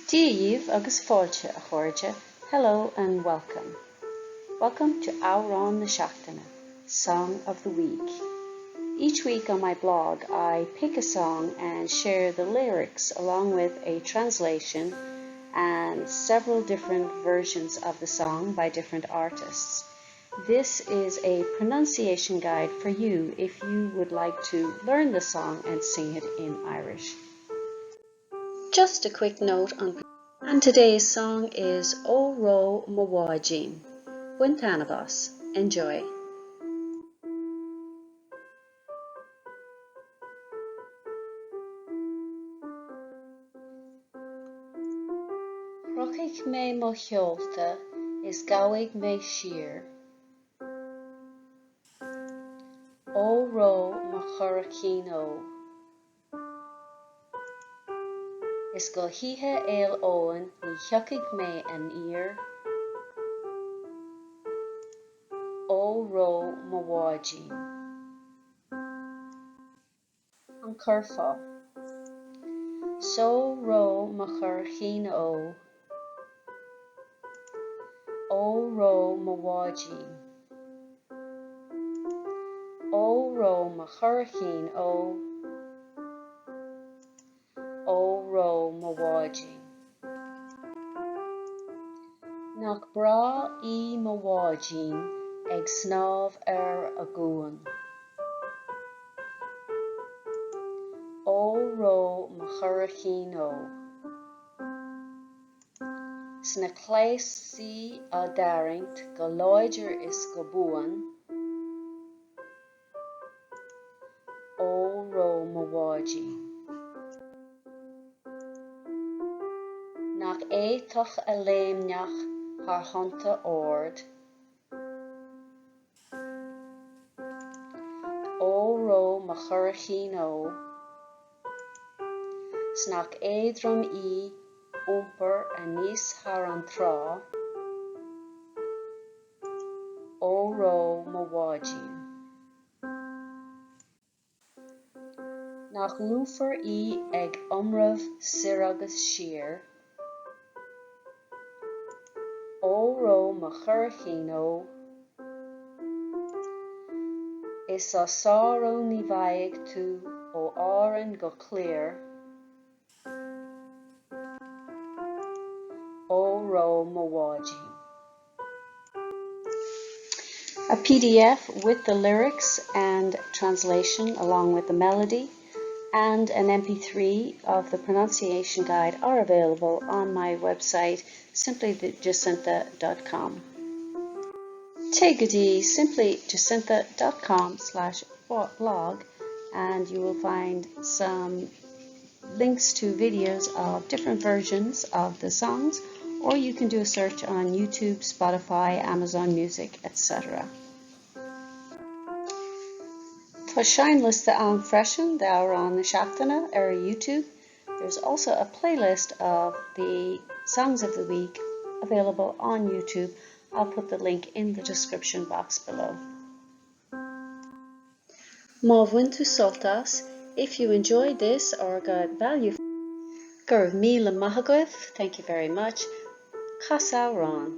Dia dhaoibh agus fáilte, a chairde, hello and welcome. Welcome to Amhrán na Seachtaine, Song of the Week. Each week on my blog I pick a song and share the lyrics along with a translation and several different versions of the song by different artists. This is a pronunciation guide for you if you would like to learn the song and sing it in Irish. Just a quick note on and today's song is Óró Mo Bháidín. Bain taitneamh as. Enjoy. Crochfaidh mé mo sheolta is gabhfaidh mé siar. Óró mo churraichín ó. Is go hOíche Fhéil Eoin ní thiocfaidh mé aniar. Óró mo bháidín. An curfá. 'S óró mo churraichín ó. Óró mo bháidín. Óró mo churraichín ó. Óró mo bháidín. Nach breá í mo bháidín ag snámh ar a gcuan. Óró mo churraichín ó. 'S na cleasaí á dtarraingt go láidir is go buan. Óró mo bháidín. Nach aotach a léimneach thar thonnta ard. Óró mo churraichín ó. 'S nach éadrom í iompar aníos thar an trá. Óró mo bháidín. Nach lúfar í ag iomramh soir agus siar. Óró mo churraichín ó. Is á sárú ní bhfaighidh tú ó Árainn go Cliar. Óró mo bháidín. A PDF with the lyrics and translation along with the melody and an MP3 of the pronunciation guide are available on my website simplyjacintha.com. Téigh go dtí simplyjacintha.com slash blog and you will find some links to videos of different versions of the songs or you can do a search on YouTube, Spotify, Amazon Music, etc. Tá seinnliosta ann freisin d'amhráin na seachtaine ar YouTube. There's also a playlist of the songs of the week available on YouTube. I'll put the link in the description box below. Má bhain tú sult as, if you enjoyed this or got value Go raibh míle maith agaibh, thank you very much. Cas amhrán.